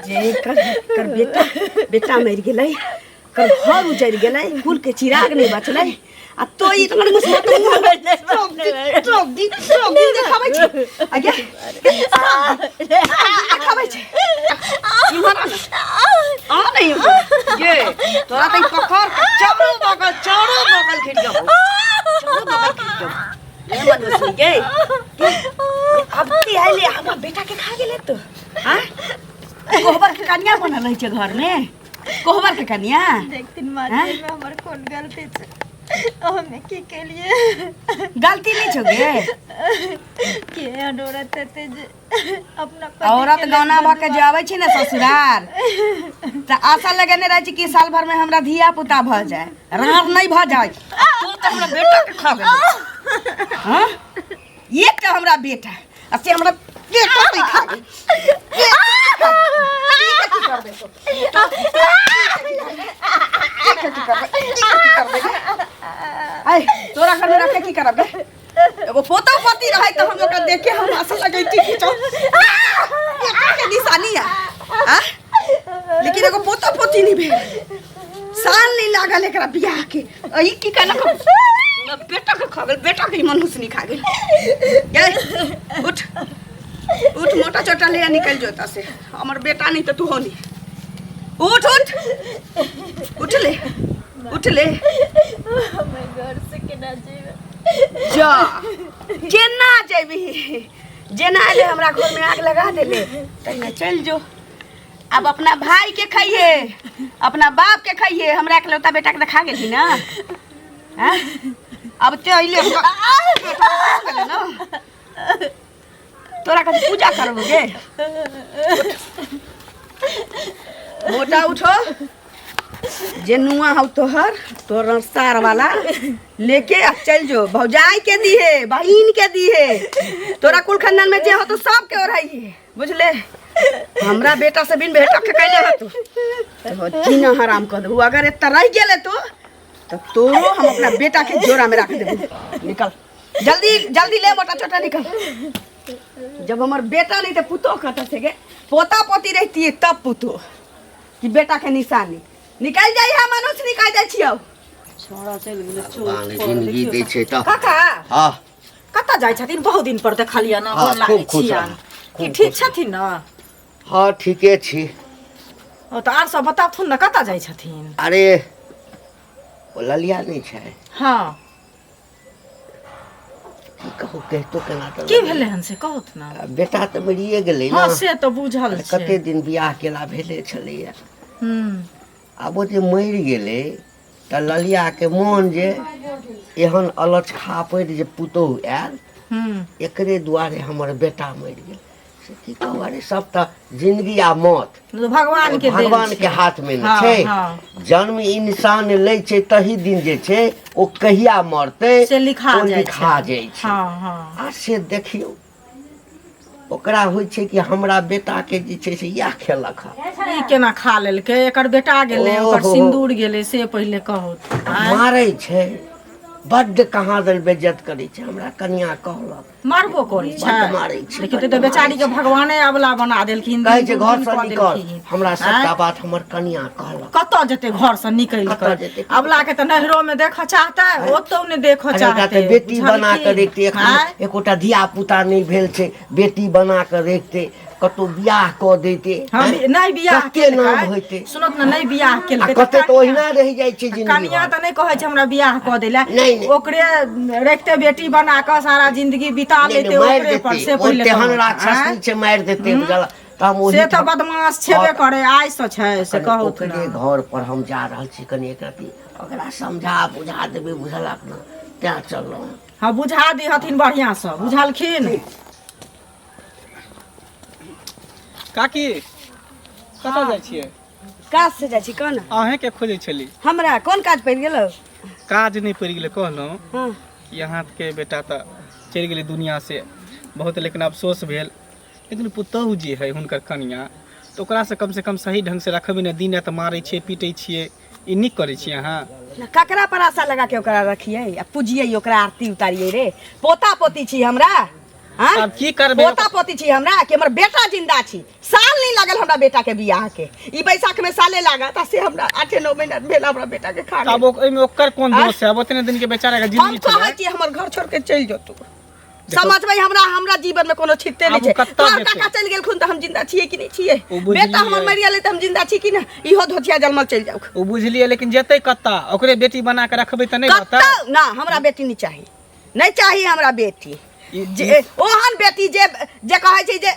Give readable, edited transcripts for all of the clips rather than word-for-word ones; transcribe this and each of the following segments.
जे एकर एकर बेटा बेटा मरि गेलै, एकर घर उजड़ि गेलै, कुल के चिराग नहि बचलै, आ तो ई तोहर मुसमा तो मुँह सब दिन सब दिन सब दिन देखाबै छै। आ गे, देखाबै छै। इम्हर आ नहीं ये तोरा तऽ ई पकड़ के चारो बगल चारो बगल घिर जाबो, चारो बगल घिर जाबो। ये मनुष्य गे, अब की आइले हमरा बेटा के खा गेलै तो? हाँ, कोहबर के कन्या बनल रहै छै घर में, कोहबर के कन्या। देखथिन माँ, हैं? एहिमे हमर कोन गलती छै? हमे की केलिए? गलती नहीं छौ गे। के एहन औरत हेतै जे अपना पति औरत के लेल गौना भऽ के बदुआ जे अबै छै ने ससुरार, तऽ आशा लगेने रहै छै कि साल भर में हमरा धिया पुता भऽ जाए, राड़ नहीं भऽ जाए। तू तऽ हमरा बेटा के खा गेलै। हाँ, एकटा हमरा बेटा आ से हमरा बेटा नहीं खा गेल। की करबै तो? की करबै? की करबै? ऐ, तोरा घर में रख के की करब गे? एगो पोता पोती रहै तऽ हम ओकरा देख के हम आशा लगैती कि चल बेटा के निशानी है आ? लेकिन एगो पोता पोती नहीं भेल, साल नहीं लागल एकरा बियाह के, आ ई की कहलक? हमरा बेटा के खा गेल, बेटा के ई मनुष्य नहीं खा गेल। गे, उठ उठ, मोटा चोटा ले आ, निकल जो एतऽ से। हमर बेटा नहीं तऽ तू हो नहीं। उठ उठ, उठ ले, उठ ले। हमे घर से केना जेबै? जा, केना जेबही? जेना एले हमरा घर में आग लगा देले तहिना चल जो। अब अपना भाई के खाइए, अपना बाप के खाइए, हमरा इकलौता बेटा के खा गेलही ना? हैं? अब ते अइले हमरा बेटा गेलै ना, तोरा कथी पूजा करबो गे? मोटा उठो, जे नुआ हौ तोहर तोहर सार वाला लेके आ चल जो, भौजाई के दिहे, बहिन के दिहे, तोरा कुल खानदान में जे हो तो सबके ओढ़ाई है, बुझले? हमरा बेटा से बिन बेटा के कैले हो तू तो जीना हराम कर देबू। अगर एतऽ रहि गेले तो तोरो हम अपना बेटा के जोरा में रख देबू। निकल जल्दी जल्दी, ले मोटा छोटा निकल। जब हमर बेटा नहीं तो पुतोह कतऽ से गे? पोता पोती रहती तब पुतोह कि बेटा के निशानी। निकल जाइ है मनुष्य, निकल जाइ छियौ। छोड़ा चलि गेलै। भगवान जिंदगी दै छै तऽ। काका। हाँ। कतऽ जाइ छथिन? बहुत दिन पर देखलियै ना। हाँ, गोर लागै खूब खुश छियनि। रहू, की खूब ठीक खुश। छथिन ने? हाँ, ठीके छी। ओ तऽ आर सब बताबथुन ने, कतऽ जाइ छथिन? अरे, ओ ललिया नहि छै? हाँ। की कहू, कहितो केना तऽ की भेलै हन से कहूथ ने। बेटा तऽ मरिए गेलै हाँ ने। से तऽ बुझल छै। कते दिन बियाह केला भेले छलैया। आब ओ जे मरि गेलै तऽ ललियाके मोन जे एहन अलच खापड़ि जे पुतोहु आयल, एकरे दुआरे हमर बेटा मरि गेल, से की कहू। अरे, सब तऽ जिंदगी आ मौत भगवान के देल भगवान छै। के हाथ में ने हाँ, छै। हाँ। जन्म इंसान लै छै तही दिन जे छै ओ कहिया मरतै से लिखा ओ जाइ छै। लिखा जाइ छै। हाँ हाँ आ से देखियौ, ओकरा होइ छै कि हमरा बेटा के जे छै से इएह खेलक हँ। ई केना खा लेलकै? एकर बेटा गेलै, ओकर ओहो। सिन्दूर गेलै, से पहिले कहू। मारै छै बड्ड, कहाँ दन बेज्जत करै छै, हमरा कनिया कहलक। मारबो करै छै? बड्ड मारै छै, लेकिन बड्ड तऽ बेचारी के मारै छै। भगवाने अबला बना देलखिन, कहै छै दिन घर दुर्दिन से कऽ निकल। देलखिन। हमरा सबटा आँय? बात हमर कनिया कहलक। कतऽ जेतै घर से निकलि कतऽ कऽ? जेतै? अबला के तऽ नैहरो में देखऽ चाहतै, ओतौ ने देखऽ अरे, ओकरा चाहतै। तऽ बेटी बना कऽ बुझलखिन? रखतै एखन। आँय? एकोटा धिया पुता नहि भेल छै, बेटी बना कऽ रखतै, कतहु बियाह कऽ दैते। हाँ, आँय? नहि बियाह कते केलकै नाम होइतै। सुनत ने, नहि बियाह आ केलकै कते तऽ कनिया- ओहिना रहि जाइ छै जिंदगी कनिया भर। तऽ नहि कहै छै हमरा बियाह कऽ दै लए। नहि, नहि। ओकरे रखते, बेटी बना कऽ सारा जिंदगी बिता नहि, लेते नहि, मारि ओकरे पर देतै से ओ पहिले तेहन कहू। राक्षसनी आँय? छै, मारि देतै, बुझल तऽ हम ओही से तऽ बदमाश छेबे हाँ, करे, आइ से छै से कनि कहू ओकरे ने। घर पर हम जा रहल छी, कनि एक रति ओकरा समझा बुझा देबै, बुझलक ने, तें चललहुँ। हाँ, बुझा दिहथिन बढ़िआँ से, बुझलखिन? काकी, कतऽ जाइ छियै? काज से जाइ छी, कह ने। अहेँके खोजै छली। हमरा कोन काज पड़ि गेलौ? काज नहि पड़ि गेलै, कहलहुँ हाँ कि अहाँके बेटा तऽ चलि गेलै दुनिया से, बहुत लेकिन अफसोस भेल, लेकिन पुतहु जे है हुनकर कनिया, तऽ ओकरासँ कमसँ कम सही ढङ्गसँ रखबै ने। दिन राति मारै छियै, पीटै छियै, ई नीक करै छियै अहाँ? ककरा पर आशा लगा के ओकरा रखियै आ पूजियै, ओकरा आरती उतारियै रे? पोता पोती छी हमरा। हाँ? आब की करबै? पोता पोती छी हमरा कि हमर बेटा जिंदा छी। साल नहीं लागल हमरा बेटा के बियाह के, ई बैसाख में साले लागत आ से हमरा 8-9 महीना भेल हमरा बेटा के खा। आब ओहिमे ओकर कोन दोष है? अब ओतने दिन के बेचारा के हम जिंदगी कहै छलै। छी हमर घर छोड़ के चलि जो तू, समझबै हमरा हमरा जीवन में कोनो छिते नहीं आब छै। ओ कत्ता तोहर जेतै? काका चलि गेलखुन तऽ हम जिंदा छियै कि नहि छियै? ओ बुझलियै। बेटा हमर मरि गेलै तऽ हम जिंदा छी कि नहि? इहो धोतिया जलमल चलि जाउ। ओ बुझलियै, लेकिन जेतै कत्ता? ओकरे बेटी बना के रखबै तऽ नहि रहतै? कत्ता ना, हमरा बेटी नहीं चाही, नहीं चाही हमरा बेटी। जे ओहन बेटी जे जे कहै छै जे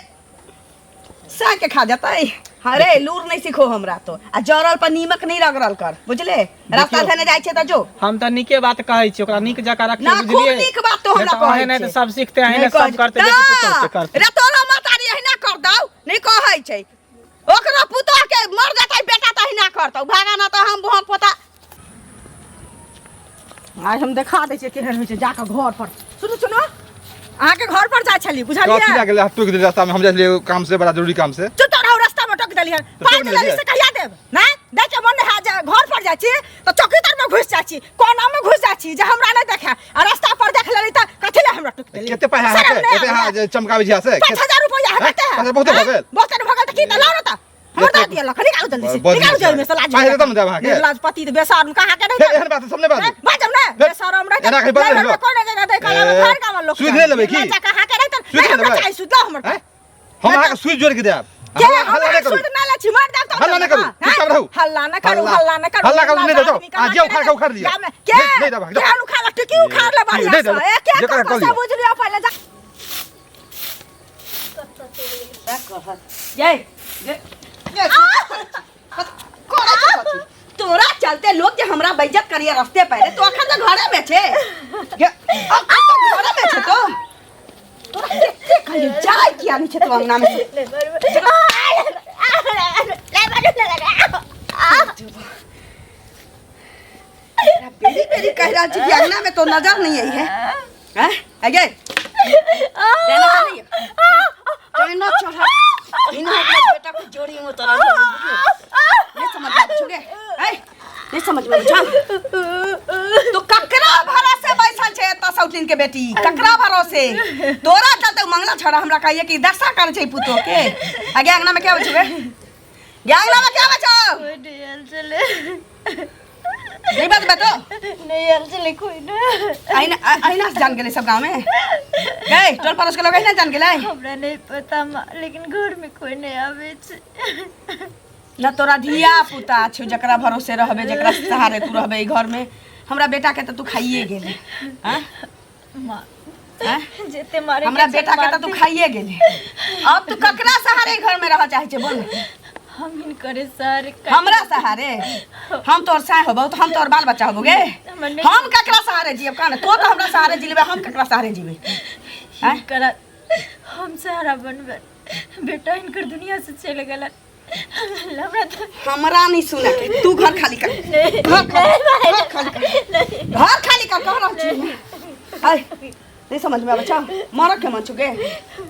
साग के खा जेतै। अरे लूर नहीं सीखो हमरा तो, आ जरल पर नीमक नहीं रगड़ल कर, बुझले? रास्ता धने जाइ छै तऽ जो। हम तऽ नीके बात कहै छी, ओकरा नीक जकाँ रखियौ, ना, खूब बुझलियै? नीक बात तो हमरा नहि तऽ कहै अहें नहि तऽ छै। सब सीखते, अहें नहि सब करते, बेटी पुतोह के करते। रे तोरा महतारी अहिना कर दौ, नहीं कहै छै। ओकरो पुतोह के मर जेतै बेटा तऽ अहिना करतौ। भागा ना तऽ हम भोग पोता आइ हम देखा दै छियै केहन होइ छै जाकऽ घर पर। सुनू सुनू, अहाँके घर पर जाइ छली, कथी बुझलियै? लए गेलै? टोकि देली रास्तामे, हम जाइ छलियै एगो काम से, बड़ा जरूरी काम से। चुप रहू, रास्ता में टोक देलियै। पाइ टोकि देलियै देलियै? से कहिया देब? नहि दै के मन नहि है जे घर पर जाइ छी तऽ चौकीदार में घुसि जाइ छी, कोना में घुसि जाइ छी जे हमरा नहि देखै, आ रास्ता पर देख लेली तऽ कथी लए हमरा टोकि देली? कते पाइ शरम अहाँके नहि एते अहाँ आबैए? जे चमकाबै छी से? 5000 रुपैआ है। हैं? कते है? 5000 बहुते भऽ गेल। बहुते भऽ गेल तऽ की? तऽ लाउ ने तऽ हमर दऽ दिअ, लख निकालू जल्दी से। बड़ निकालू नीक जेब में से, लाज। पाइ देतम ने देब अहाँके? लाज पति तऽ बेशरम कहाँ के हे, नहीं। एहन बात सब नहि बाजू। बाजब ने, हे, बेशरम रहै एना कहीं बाजू नहि। कोइ नहि दै काला ए, घर गाँव लोक सुध नहि लेबै की? लज्जा कहाँ के रहै? सुध नहि नहि हमरा लेबै? चाही सुध, लाउ हमर। हैं? हम अहाँके सुइ जोड़ि के देब। के हल्ला हम हल्ला नहि करू। सुध ना लै छी, मार देब तऽ। हल्ला नहि करू, हाँ? चुपचाप रहू। हल्ला नहि करू, हल्ला- हल्ला नहि करू। हल्ला करू, नहि आदमी देब। कहाँ आ जे के उखाड़ के उखाड़ लिअ। गाममे के नहि- नहि देब अहाँके, जाउ। केहन उखाड़ टिकी उखाड़ ले बढ़िया नहि से। देब। ए के जेकरा कऽ कऽ से लिअ। बुझ लिअ पहिले जा। ये ये ये करै छै कथी? तोरा चलते लोग जे हमरा बेइज्जत करिए रास्ते पर, तो अखन तऽ घरे में छै। ये, अखन तऽ घरे में छै। तो तोरा कते कहियो जाय किया नहीं छै तो अंगना में से? बेरी बेरी कह रहल छी कि अंगना में तो नजर नहीं आई है। हैं आगे देना तो नहीं है। देना चढ़ा इना अपना बेटा को जोड़ी में उतारा नहीं समझ में छुगे। ऐ नहीं समझ में छा तो ककरा भरोसे बैसल छै एतऽ सौतीन के बेटी? ककरा भरोसे? तोरा चलते मंगला छड़ा हमरा कहिए कि दशा कर छै पुतो के। आगे अंगना में क्या होइ छुगे? गे अंगना में क्या होइ छौ? कोई नहीं आयल छलै। नहीं बजबे तो? नहीं आयल छलै कोई ने। अहिना अहिना से जान गेलै सब गाँव में? गए टोल पड़ोस के लोग अहिना जान गेलै? हमरा नहीं पता माँ, लेकिन घर में कोई नहीं आबै छै। न तोरा धिया पुता छौ जकरा भरोसे रहबे, जकरा सहारे तू रहबे ई घर में? हमरा बेटा के तऽ तू खाइए गेले। हाँ? माँ, हाँ? जेते मारे हमरा के बेटा के तऽ तू मारते। खाइए गेले। अब तू ककरा सहारे घर में रह चाहे छै, बोल? हम हिनकरे सहारे। हमरा सहारे? हम तोहर साय होबौ तऽ हम तोहर बाल बच्चा होबौ गे। हमर नहि- हम ककरा सहारे जियब कान? तो तऽ हमरा सहारे जिलेबै, हम ककरा सहारे जीबै? आँय? हिनकरा हम सहारा बनबै। बेटा हिनकर दुनिया से चलि गेलन, हमरा तऽ हमरा नहीं सुने के। तू घर खाली कर, घर खाली, घर खाली कर, घर खाली कर कह रहल छी। आय नहीं समझ में आबै छौ? मरऽ के मन छौ गे?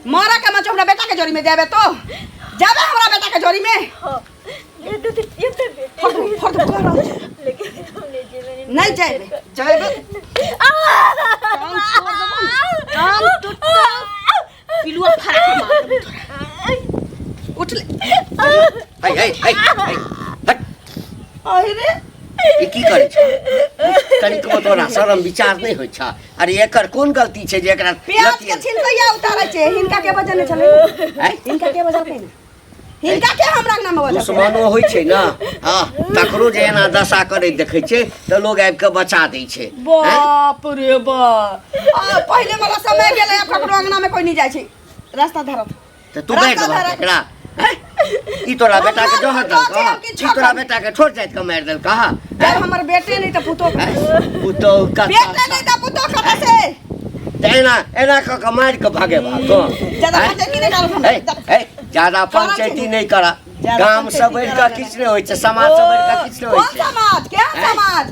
मरऽ के मन छौ? हमरा बेटा के जोड़ी में जाबे तो जाबे हमरा बेटा के जोड़ी में? हाँ, ये तो ये तो बेटे फड़ दो, फड़ दो कह रहल छी। लेकिन हम नहीं जेबै। नहीं जाबे, जाबे टांग छोड़ देबो ने, टांग टूटतौ, पिलुआ फाड़ के मार देबौ तोरा। उठ ले। है है है है, हट। अरे ई की करै छ? तनिको तोरा शरम विचार नहि होइ छ? अरे एकर कोन गलती छै जे एकरा प्याज के छिलकैया उतारै छै। हिनका के बजने छलै? आँय? हिनका के बजलकै ने? हिनका के हमरा अंगना में बजलकै? दुश्मनो होइ छै ने, हँ, तकरो जे एना दशा करैत देखै छै तऽ लोग आबि कऽ बचा दै छै। आँय? बाप रे बाप, आ, पहिले वाला समय गेलै, आब ककरो अंगना में कोई नहीं जाइ छै। रास्ता धरत तऽ तू मारि रास्ता देबहक धरत। एकरा? आँय? ई तोरा बेटा के जहर देलकह? हम किछो ई तोरा करी। बेटा के छोट जाति के मारि देलकह? जब हमर बेटे नहीं तऽ पुतोह, पुतोह कतऽ? बेटे नहीं तऽ पुतोह कतऽ से? तऽ एना एना कऽ कऽ मारि कऽ भगेबहक तों? ज्यादा आँय? पंचायती नहीं करू हे हमरा। हे, ज्यादा पंचायती नहि कर। ज्यादा गाम से पंचायती बढ़ि कऽ करा। किछु नहि होइ छै, समाज से बढ़ि कऽ किछु नहि कोन होइ छै। समाज? केहन आँय? समाज?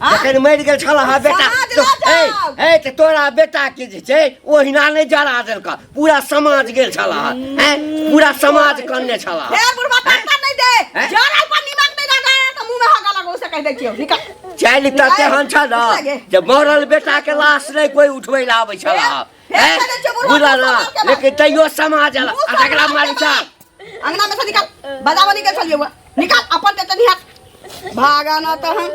आँ? जखन मरि गेल छल अहाँ बेटा समाज तो लऽ जाउ। हे हे, तऽ तोरा बेटा के जे छै ओहिना नहि जरा देलक? पूरा समाज गेल छल हैं, पूरा समाज कन्ने छल। हे बुढ़वा, तत्ता नहीं दे। हैं? जरा पर निमक नहीं रंगा तो मुंह में हगा लगो से कह दै छियौ। निकल। चालि तऽ तेहन छल उठ लगे। जे मरल बेटा के लाश नहि कोई उठबै लए आबै छल। फेर चलै छै बुढ़वा बुझल ना मुँह सम्हार के लेकिन तैयो समाज मुँह आ सम्हार जकरा के मारै छ बाज। अंगना में से निकाल बजा बनी के चलिए हुआ निकाल अपन ते तनी हाथ भागा ना तो हम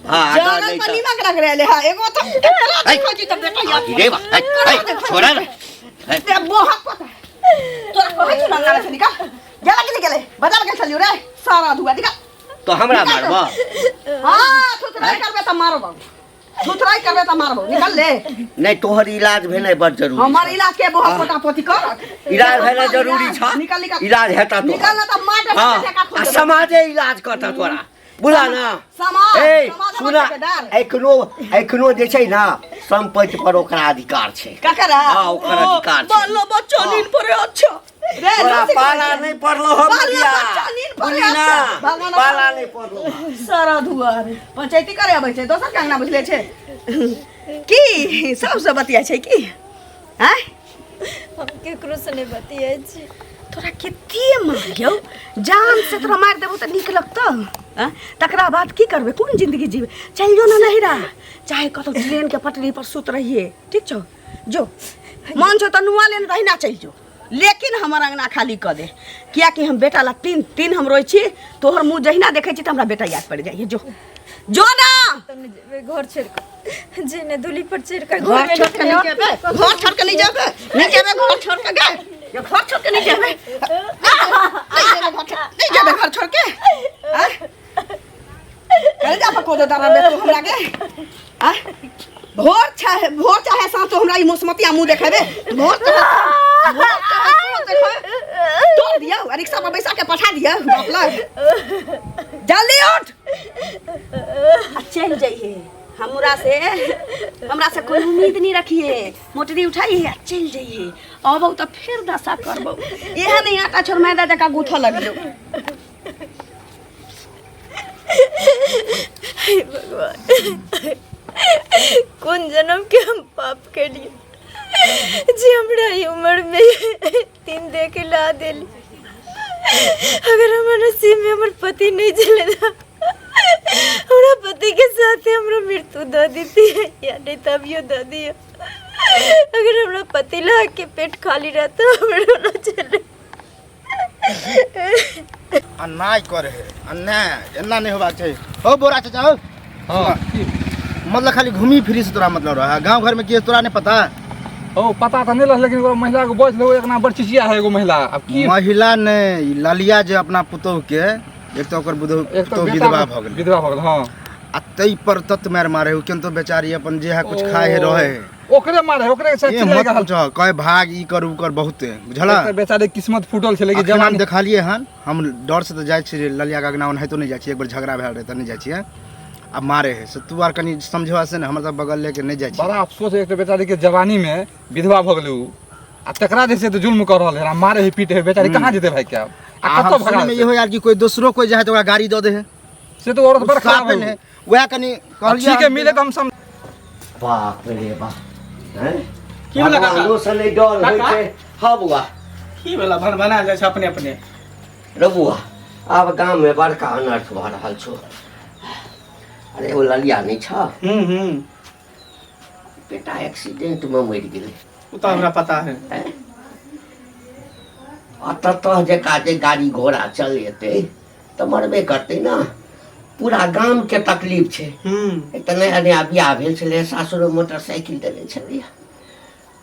भागा जगल नहीं पर तऽ नीमक रख रहे हा एगो तो एकरा ऐ। देखो जी तब बेटा यार रे बा ऐ, ऐ, छोड़ा ना ऐ, ते बोहक पता तोरा कहै छु ना अंगना में से निकाल गेला कि नहीं गेले बजा के चलियो रे सारा धुआ निकाल तो हमरा मारबा हाँ थुथराई करबे त मारबौ थुथराई करबे त मारबौ निकाल ले नहीं तोहर इलाज भेनाइ बड़ जरूरी हमर छौ। इलाज के बोहक पोता पोती कर इलाज भेनाइ जरूरी छ निकाल निकाल इलाज हेता तो निकाल ना त मार हाँ ठेका खोल आ देबौ। समाजे इलाज करता तोरा बुझला ना समाज ए समाज हमर सुना ठेकेदार। एखनो एखनो जे छै ना संपत्ति पर ओकरा अधिकार छै ककरा हाँ, ओकर अधिकार छै। बालो बच्चा नींद पड़े अच्छा रे तोरा लस्सी पाला खा नहीं पड़लो हम बालो बिया बच्चा नींद पड़े बुझली ना अच्छा। भागो ना। पाला नहीं पड़लो सारा धुआर पंचायती करे अबै छै दोसर के अंगना बुझले छै की सबसे बतिया छै की आँय हम केकरो से नहीं बतियाइ छी तोरा कते मारियौ जान से तोरा मारि देबौ तऽ नीक लगतौ आँय? तकरा बाद की करबै कोन जिंदगी जीबै चलि जो ना नहिरा चाहे कतौ ट्रेन के पटरी पर सुत रहिए ठीक छौ जो मन छौ तऽ नुआ लेने तहिना चलि जो लेकिन हमर अंगना खाली कऽ दे कियाकि हम बेटा ला तीन तीन हम रोइ छी तोहर मुँह जहिना देखै छी तऽ हमरा बेटा याद पड़ि जाइए जो जो ना तब ने जेबै घर छोड़ि कऽ जे ने दूली पर चढ़ि कऽ घर घरमे छोड़ के नहीं जेबे घर छोड़ के नहीं जेबे नहीं जेबे घर छोड़ के गए ये घर छोड़ के नहीं जेबे नहीं जेबे घर छोड़ नहीं जेबे घर छोड़ के आँ? करे जा पको दे तारा बे तू हमरा के आँ? भोर चाहे साँझ तो हमरा ई मौसमतिया मुँह देखेबे भोर चाहे भोर चाहे साँझ देखेबे तोड़ दियौ आ रिक्शा पर बैसा के पठा दियौ बाप लग जल्दी उठ आ चलि जइहे हमरा से कोई उम्मीद नहीं रखिए मोटरी उठाइए आ चलि जइहे अबौ तऽ फेर दशा करबौ इएह नहीं आटा छोड़ मैदा जकाँ गूँथऽ लगियौ हे भगवान कोन जन्म के हम पाप केलिए जे हमरा ई उम्र में तीन दे के ला देली अगर हमर नसीब में हमर पति नहीं चले ना हमरा पति के साथे हमरा मृत्यु दऽ देती या नहीं तभियो दऽ दियो अगर हमरा पति ला के पेट खाली रहता हमरा ना चले अन्याय करे है अन्याय एना नहीं होबाक चाही हो बोरा चाचा हो हाँ मतलब खाली घूमी फिरी से तोरा मतलब रहा गांव घर में की तोरा नहीं पता ओ पता तऽ नहि रहल लेकिन एगो महिला के बच लो एक नाम बड़ चिचिया है एगो महिला अब की महिला ने ई ललिया जे अपना पुतोह के एक तो ओकर एक पुतोह बेटा विधवा भऽ गेलै विधवा भऽ गेल हाँ आ तै पर तत मारि मारे हो किन्तु बेचारी अपन जे है कुछ खाए है रहे है ओकरे मारे ओकरे के साथ ए चिल्लाइ मत रहल पूछह कहे भाग ई कर ऊ कर बहुते बुझला एक तऽ बेचारे किस्मत फूटल छै लेकिन अखन हम जवानी देखलियै हन हम डर से तऽ जाइ छियै ललिया के अगना ओनाहितो नहि जाइ छियै एक बेर झगड़ा भेल रहै तऽ नहि जाइ छियै आ मारे है से तू आर कनि समझेबा से ने हमर तऽ बगल लेके नहि जाइ छियै बड़ा अफसोस है एक तऽ बेचारी के जवानी में विधवा भऽ गेलै उ आ तकरा जे छै तऽ जुल्म कऽ रहल है आ मारे है पीटे है बेचारी कहाँ जेतै भाई के आब आ आ हम कतऽ भगा सुनैमे इहो यार कि कोइ दोसरो कोइ जाइ है तऽ ओकरा गाड़ी दऽ दै है से तऽ औरत बड़ खराब साफे है नहि वएह कनि कहलियै ठीक है मिले तऽ हम सम बाप रे बाप हैं की भेलै काका? भगवानो से नहि डर होइ काका? छै हँ बौआ की भेला भन बना जाइ छै अपने अपने रे बौआ आब गाममे बड़का अनर्थ भऽ रहल छौ अरे ओ ललिया नहि छ हूँ हूँ बेटा एक्सीडेंटमे मरि गेलै ओ तऽ हमरा पता है हैं? आ ततऽ जकाँ जे गाड़ी घोड़ा चलेतै तऽ मरबे करतै ने पूरा गामके तकलीफ छै एक तऽ नया नया बियाह भेल छलै सासुर मोटरसाइकिल देने छलैया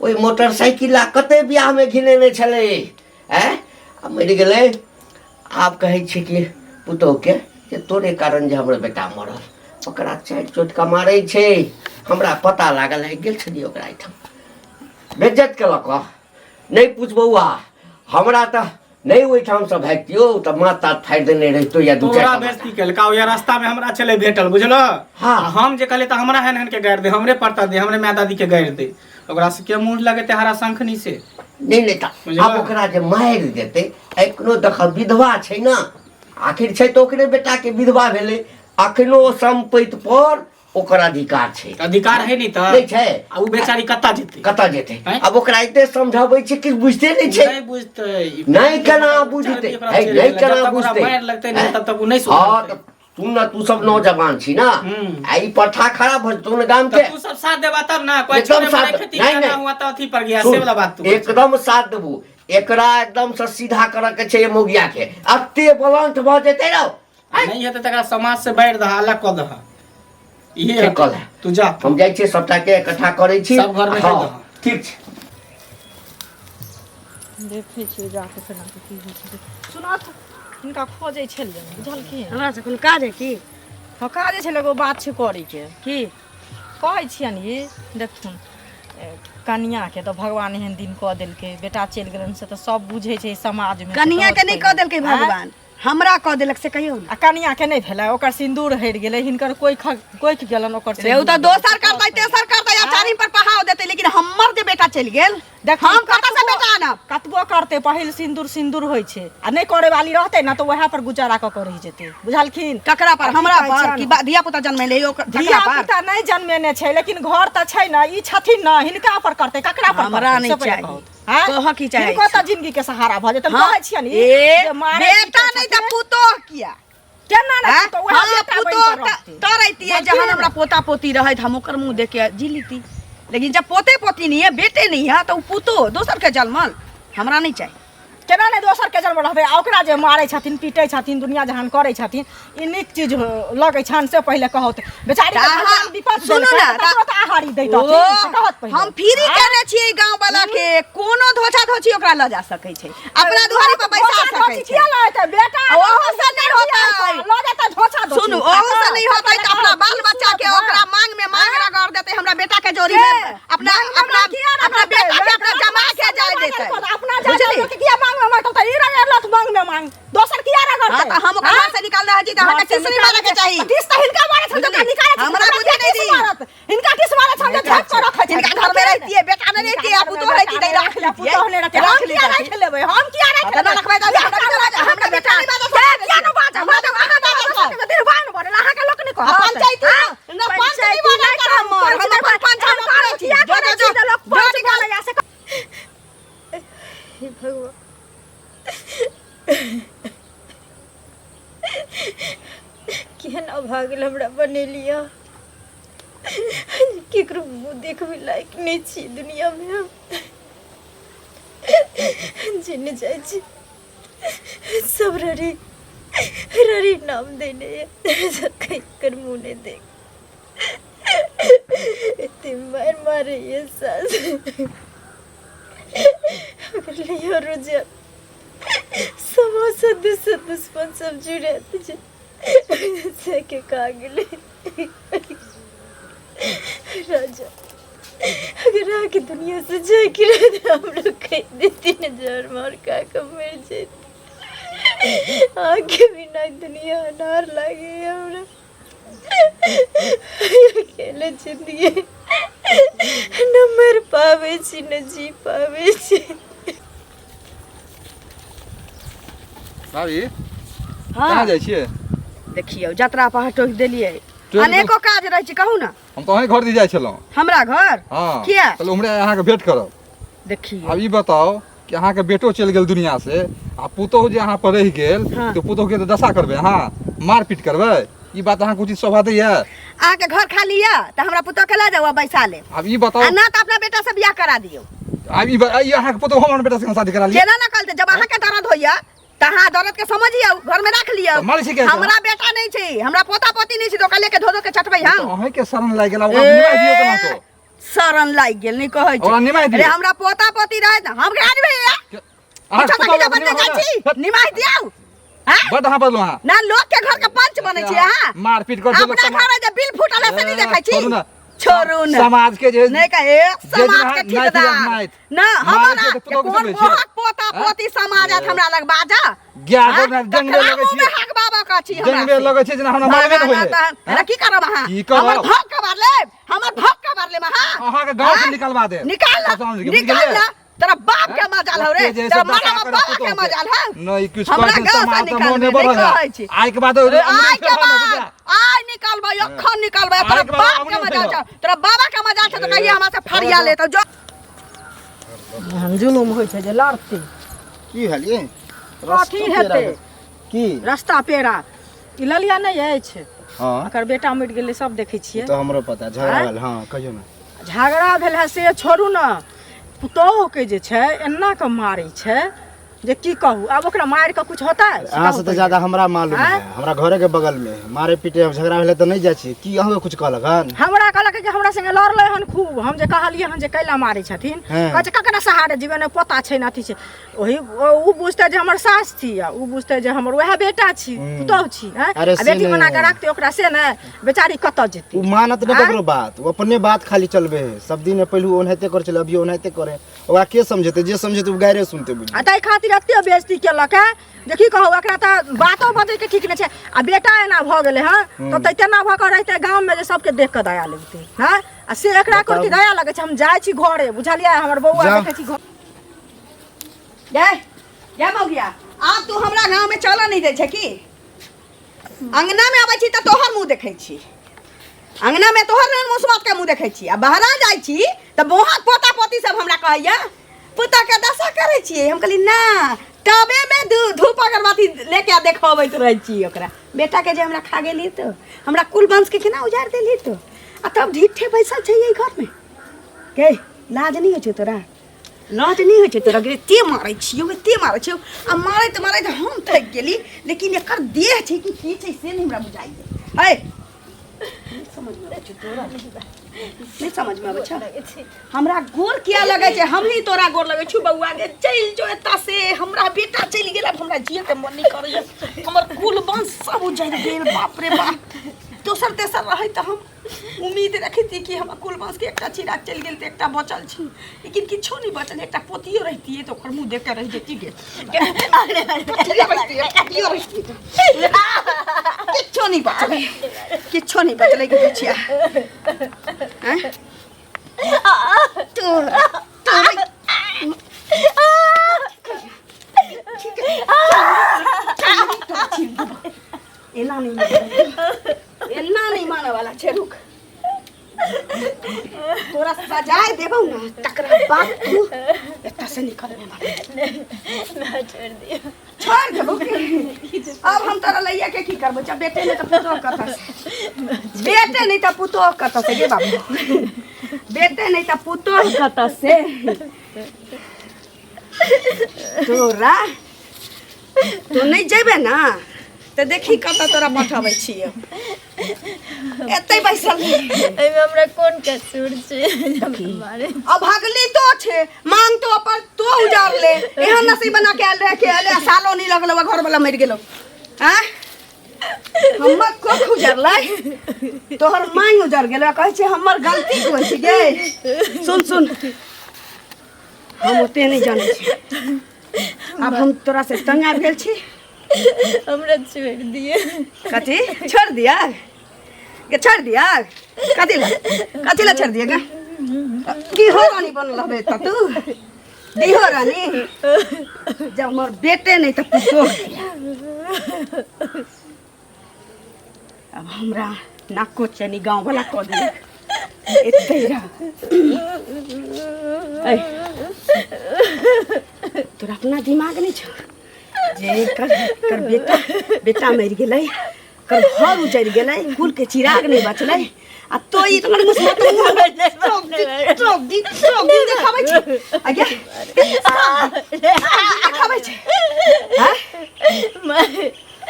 ओहि मोटरसाइकिल आ कते बियाहमे घिनेने छलै आँय आ मरि गेलै आब कहै छै कि पुतोहुके जे तोरे कारण जे हमर बेटा मरल ओकरा चारि चोटका मारै छै हमरा पता लागल है गेल छलियै ओकरा एहिठाम बेज्जत केलक हँ। नहि पूछ बौआ हमरा तऽ नहि ओहिठामसँ भागितियौ तऽ माथ ताथ फाड़ि देने रहितौ या दू तोरा चारि बेइज्जती केलका या रास्ता में हमरा छलै भेटल बुझलो हाँ। आ हम जे कहलियै तऽ हमरा एहन एहन के गारि दे हमरे पड़ता दे हमरे माय दादी के गारि दे ओकरा से के मुँह लगेतै हरा शंखनी से नहि नहि तऽ बुझलह? आब ओकरा जे मारि देतै एखनो देख विधवा छै ने आखिर छै तऽ ओकरे बेटाके विधवा भेलै अखनो सम्पति पर ओकर अधिकार छै अधिकार है नहीं तऽ नहि छै आ उ बेचारी कतऽ जेतै कतऽ जेतै आँय? आब ओकरा एते समझाबै छै कि बुझते नहि छै नहीं बुझतै नहि केना बुझतै ओकरा है, चलि नहि गेलै। केना जब तक ओकरा बुझतै मारि लगतै नहीं आँय? तब तक उ नहीं हँ सुधरतै तऽ तू न तू सब नौजवान छी ना आ ई प्रथा खराब हो जेतौ ने गाम के तऽ तू सब साथ देबा तब ना कोई एकदम छोड़े साथ वाला खेती नहीं, करना नहीं। हुआ तो अथी पर गया सुन, से वाला बात तू कहै छी। एकदम साथ देबू एकरा एकदम से सीधा करऽ के छै मोगिया के अते बलंत भऽ जेतै रौ नहीं हेतै तकरा समाज से बाहर दहा अलग कऽ दहा इहे ठीक कहला। तू जा हम जाइ छियै सबटा के इकट्ठा करै छी सब घरमे हँ, कहि दहऽ। ठीक छै देखै छियै जाके केना के की होइ छै सुनत हिनका खोजै छलियै बुझलखिन हमरा से कोनो काज है की हँ काजे छलै एगो बात छै करैके की कहै छियनि ई देखथुन कनियाँके तऽ भगवान एहन दिन कऽ देलकै बेटा चलि गेलनि से तऽ सब बुझै छै समाजमे कनिया के नहि कऽ देलकै भगवान हमरा कऽ देलक से कहियौ ने आ कनियाँके नहि भेलै ओकर सिन्दूर हरि गेलै हिनकर कोइ कोइख गेलनि ओकर रे उ तऽ दोसर करतै तेसर करतै आ चारिम पर पहाव देतै लेकिन हमर जे बेटा चलि गेल देख हम कतऽ से बेटा आनब कतबो करतै पहिल सिन्दूर सिन्दूर होइ छै आ नहि करे वाली रहतै ने तऽ वएह पर गुजारा कऽ कऽ रहि जेतै बुझलखिन ककरा पर आ की हमरा कहै पर छियनि? कि धिया पुता जन्मेले ओकर तकरा धिया पर पुता नहि जन्मेने छै लेकिन घर तऽ छै ने ई छथिन ने हिनका पर करतै ककरा पर हमरा करतै, नहि से पहिले चाही। कहू। आँय? कहऽ की चाहै हिनको छी? तऽ जिंदगी के सहारा भऽ जेतनि हाँ, कहै छियनि ई, ए, जे मारै बेटा पीटै नहि तऽ छथिन। पुतोह किया केना नहि आँय? पुतोह वएह हाँ, बेटा बनि पुतोह कऽ रहतै। तऽ रहितियै जहन हमरा पोता पोती रहैत हम ओकर मुँह देख के जी लीती लेकिन जब पोते पोती नहीं है बेटे नहीं है तो उ पुतोह दोसर के जन्मल हमरा नहीं चाही केना नहि दोसर के जन्म रहतै आ ओकरा जे मारै छथिन पीटै छथिन दुनिया जहान करै छथिन ई नीक चीज लगै छनि से पहिले कहत बेचारी के तऽ अहाँ- भगवान विपत सुनू देलकै ने, तऽ तकरो तऽ आहारी दैतथिन ओ, से कहत पहिले हम फ्री केने छियै गांव वाला के कोनो धोछा धोछी ओकरा लऽ जा सकै छै अपना दुआरी पर बैसा धोछा सकै धोछी छै किया लऽ जेतै बेटा ओहो से नहि होतै। लऽ जेतै धोछा धोछी सुनू ओहो से नहीं होतै तऽ अपना बाल बच्चा के ओकरा मांग में मांग रगड़ देतै हमरा बेटा के जोड़ी में अपना अपना अपना बेटा के अपना जमा के जाय देतै अपना जाय बुझली? देतै किया मांग में मांगतौ तऽ ई रगड़लत मांग में मांग दोसर किया रगड़तै हाँ, तऽ हम ओकरा घर से निकाल रहल छी तऽ अहाँके किछु नहि मारऽ के चाही। किस तऽ हिनका मारै छल बुझली? निकालै छल हमरा बुझे नहि दी। मारत हिनका किस मारै छल जे झाँप के रखै छै हिनका घर में रहितियै बेटा नहि रहितियै आ पुतोह रहिती तऽ राख लितियै पुतोह नहि रहितियै हम किया राखि लेबै हम किया राखि तऽ नहि रखबै तऽ हमरा बेटा नहि बाजत किया नहि बाजब हमरा तऽ अहाँ बाजब निर्वाण बनल अहाँके लोक नहि कहत पंचायती ना पंच नहीं बनल कर हमर हम अपन पंच हम अपने छी किया जो करै जो छी जे लोक जो पंच निकाल बनैया से हे भगवान केहन अभागल हमरा बनेलिया केकरो मुँह देखबै लायक नहि छी दुनियामे हम जे नहि जाइ छी सब ररी ररी नाम देने कर मुँह नहि देख एते मारि मारैए सास अगर लियो रोजा समोसा दुसर दुश्मन सब जुड़त जे से के का गेलै राजा अगर आके दुनिया से जाए के रहे तो हम लोग कह देती न जहर मार खा के मर जाती आके बिना दुनिया अनार लागे हमरा अकेले जिंदगी न मर पावे छी न जी पावे छी भाभी कहाँ जाइ छियै देखियौ जतरा पर टोकि देलियै टोकि अनेको काज रहै छै कहू ने हम तऽ अहीं घर दिस जाइ छलहुँ हमरा घर हँ किया? कहलहुँ उम्हरे अहाँके भेंट करब देखियौ आब ई बताउ कि अहाँके बेटो चलि गेल दुनिया से आ पुतोहु जे अहाँ पर रहि गेल हाँ। तऽ पुतोहुके तऽ दशा करबै अहाँ मारपीट करबै ई बात अहाँके उचित शोभा दैया अहाँके घर खाली यऽ तऽ हमरा पुतोह के लऽ जाउ आ बैसा लेब आब ई आ बताउ ना तऽ अपना बेटा से बियाह करा दियौ आब ई ई अहाँके पुतोहु हम अपन बेटा से शादी करा लिअ केना ना कहलते जब अहाँके दर्द होइया तऽ अहाँ दर्द के समझियौ घर में राख लियौ तऽ मारै छी किया हमरा बेटा नहीं छै हमरा पोता पोती नहीं छै तऽ ओकरा लेके धो धो के चटबै हम अहाँके शरण लागि गेल ओकरा निमाहि दियौ केना तो शरण लागि गेल नहीं कहै ओकरा निमाहि छै दियौ। अरे हमरा पोता पोती रहै तऽ हम केना निभैया अहाँके पूछो पुतोहु तऽ बनने निमाहि जाइ छी निमाहि दियौ हाँ? बड अहाँ बदलू अहाँ ना लोग के घर के पंच बनै छी अहाँ मारपीट कर अपना घर में जे बिल फूटल है से नहीं देखै छी छोड़ू ना छोड़ू ना समाज के जे नहीं कहे जे समाज के नाति नाति ठेकेदार नाति। ना मारे हमारा के तो कोन समझै छियै? मोहक पोता हाँ? पोती समाज आत हमरा लग बाजा ज्ञान हाँ? ना जंगले तऽ लगै मुँह में छियै हक बाबा का छी हमरा जंगले से। लगै छै जेना हमरा मारबे नहि ना, होइए तहन हमरा की करब अहाँ की करब? हमर धक कबार लेब हमर धक कबार लेब अहाँ अहाँके गाँव से हाँ? निकलवा देब निकाल ना समझ गेलियै? निकाल ना तोरा बाप के मजाल हौ रे ओते जे तोरा सब मामा दशा बाबा करत के पुतोहु मजाल हौ नहि किछु हमरा कहै छै गाँव से समाज तऽ निकालबे मोने नहि बढ़ल कहै छी। आइ के बाद अरे आइ के बाद आइ निकालबै अखन निकालबै तोरा आइ के बाद बाप के अमरूद मजाल खइहऽ। छौ तोरा बाबा के मजाल छौ तऽ कहिया हमरा से फरिया लेतौ जो एहन जुलुम होइ छै जे लड़तै की भेल ये कथी हेतै की रास्ता पेड़ा ई ललिया नहि अछि? हँ। एकर बेटा मरि गेलै, सब देखै छियै। तऽ हमरो पता, झगड़ा भेल। हँ, कहियौ ने। झगड़ा भेल है से छोड़ू ने, पुतोहुके जे छै एना कऽ मारै छै जे की कहू। आब ओकरा मारि कऽ कुछ होतै? से अहाँ कहू से तऽ पहिले। ज्यादा हमरा मालूम आँय? है, हमरा घरे के बगल में है। मारे पीटे अब झगड़ा भेलै तऽ नहि जाइ छियै की? अहाँके कुछ कहलक हन? हमरा कहलक कि हमरा संगे लड़लै हन खूब। हम जे कहलियै हन जे कैला मारै छथिन, कहै छै ककरा सहारे जीवन ने पोता छै ने अथी छै। ओही ओ बुझतै जे हमर सास छी आ ओ बुझतै जे हमर वएह बेटा छी, पुतोहु छी। आँय? अरे आ से बेटी नहि। बना कऽ राखतै ओकरा से नहि, बेचारी कतऽ जेतै? ओ मानत नहि आँय? ककरो बात, ओ अपने बात खाली चलबे है। सब दिन पहलू ओनाहिते करै छलै, अभियो ओनाहिते करे। ओकरा के समझेतै? जे समझेतै ओ गायरे सुनतै, बुझियौ। आ ताहि खातिर एते बेइज्जती केलक है जे की कहू, एकरा तऽ बातो बजैके ठीक नहि छै। आ बेटा एना भऽ गेलै हँ तऽ तेना भऽ कऽ रहितै गाममे जे सबके देख कऽ दया लगतै। हँ, आ से एकरा बताउ। करती दया लगै छै। हम जाइ छी घरे, बुझलियै? हमर बौआ जाउ। देखै छी घर। जय जय मौगिया, आब तू हमरा गाँव में चलऽ नहीं दै छै की? अंगना में अबै छी तऽ तोहर मुँह देखै छी, अंगना में तोहर मुसमत के मुँह देखै छी, आ बहरा जाइ छी तऽ बोहा पोता पोती सब हमरा कहैया पुतह के दशा करै छियै। हम कहली ना, टबे में धूप अगरबत्ती लेके आ देखबैत रहै छी ओकरा बेटा के जे हमरा खा गेली तो हमरा कुल वंश के केना उजाड़ि देली तो, आ तब ढीठे बैसल छै एहि घर में। के लाज नहीं होइ छै तोरा? लाज नहि होइ छै तोरा? गे एते मारै छियौ, एते मारै छियौ, आ मारैत मारैत हम थाकि गेली, लेकिन एकर देह छै कि की छै से नहि हमरा बुझाइए। है नहि समझमे आबै छै तोरा? नहि समझमे आबै छै? हमरा गोर किया लगै छै? हमही तोरा गोर लगै छौ बौआ गे, चलि जो एतऽ से। हमरा बेटा चलि गेल, आब हमरा जियके मन नहि करैए। हमर कुल वंश सब उजड़ि गेल। बाप रे बाप, दोसर तेसर रहै तऽ हम उम्मीद रखती कि हमर कुल वंश के एकटा चिराग चलि गेल तऽ एकटा बचल छी, लेकिन किछो नहि बचल। एकटा पोतियो रहितियै तऽ ओकर मुँह देख कऽ रहि जैती गे। पोतियो रहितियै, पोतियो रहितियै तऽ। किछो नहि बचलै, किछो नहि बचलै गे बुचिया। आँय? तोरा तोरा एना नहि मानब, एना नहि मानऽ वाला छै। रुक, तोरा सजाय देबौ ने, तकरा बाद तू एतऽ से निकलबे। ना, छोड़ दियौ। छोड़ देबौ की? अब हम तोरा लैया के की करबो जब बेटे नहि तऽ पुतोह कतऽ से? बेटे नहि तऽ पुतोह कतऽ से गे बाबू? बेटे नहि तऽ पुतोह कतऽ से? तोरा तू नहि जेबे ने तऽ देखी कतऽ तोरा पठबै छियै। एतै बैसल रही। एहिमे हमरा कोन कसूर छै जे हमरा मारे? अब भगली तो छे, मांग तो अपन तो उजार ले। एहन नसीब बना के आयल रहे के अले सालो नहीं लगलो, घर वाला मर गेलो। आँ, हमर कोख उजरलै, तोहर मांग उजर गेलो। कहै छै हमर गलती कोन छै गे? सुन सुन, हम ओते नहि जानै छी। आब हम तोरा से तंग आबि गेल छी। हमरा छोड़ दिए। कथी छोड़ दिया के? छोड़ दिया कथी ला? कथी ला छोड़ दिया गे? दिहो रानी बनल हबे त तू दिहो रानी। जब हमर बेटे नहीं तऽ पुतोह। अब हमरा नाको चनी गाँव वाला कऽ देलक। एते रह। ऐ, तोरा अपना दिमाग नहीं छौ जे एकर एकर बेटा बेटा मरि गेलै, एकर घर उजड़ि गेलै, कुल के चिराग नहि बचलै, आ तो ई तोहर मुसमत सब दिन सब दिन सब दिन देखाबै छै? आ गे, देखाबै छै? हाँ?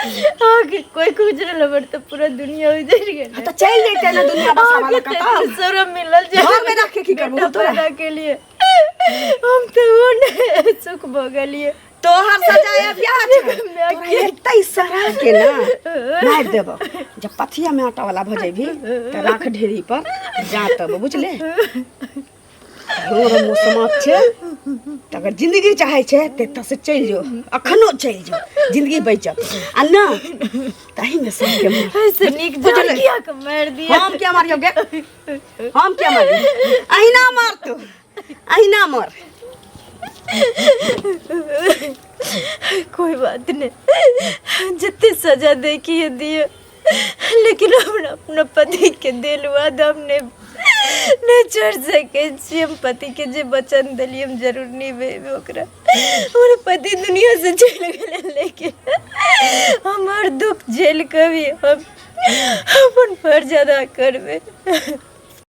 अहाँके कोई गुजरल हमर तऽ पूरा दुनिया उजड़ गेल। तऽ चलि जैते ने दुनिया बसावाला कतऽ। शरम मिलल जे घरमे राख के की करबो बेटा तोरा? पैदा के लिए हम तऽ ओ ने सुख भऽ गेलियै। तोहर सजाय अभिया छै। तोरा एतै सरा के ना मारि देबो। जब पथिया में आटा वाला भऽ जेबही तऽ राख ढेरी पर जा तब, बुझले? रोर मौसमक छै तऽ अगर जिंदगी चाहै छै तऽ एतऽ से चलि जो, अखनो चलि जो, जिंदगी बचत। आ ना तहीमे सबके मार। ऐसे नीक जान बुझलै? किया के मारि दिया? हम क्या मारियो गे? हम क्या मारियो? अहिना मर तू, अहिना मर। कोई बात नहीं, जितने सजा देखी है दिए, लेकिन हमरा अपना पति के दिल वादा हमने नहि छोड़ि सकै छी। हम पतिके जे वचन देलियै हम जरूर निभेबै ओकरा। हमर पति दुनियासँ चलि गेलै, लेकिन हमर दुख झेल कऽ भी हम अपन फर्ज अदा करबै।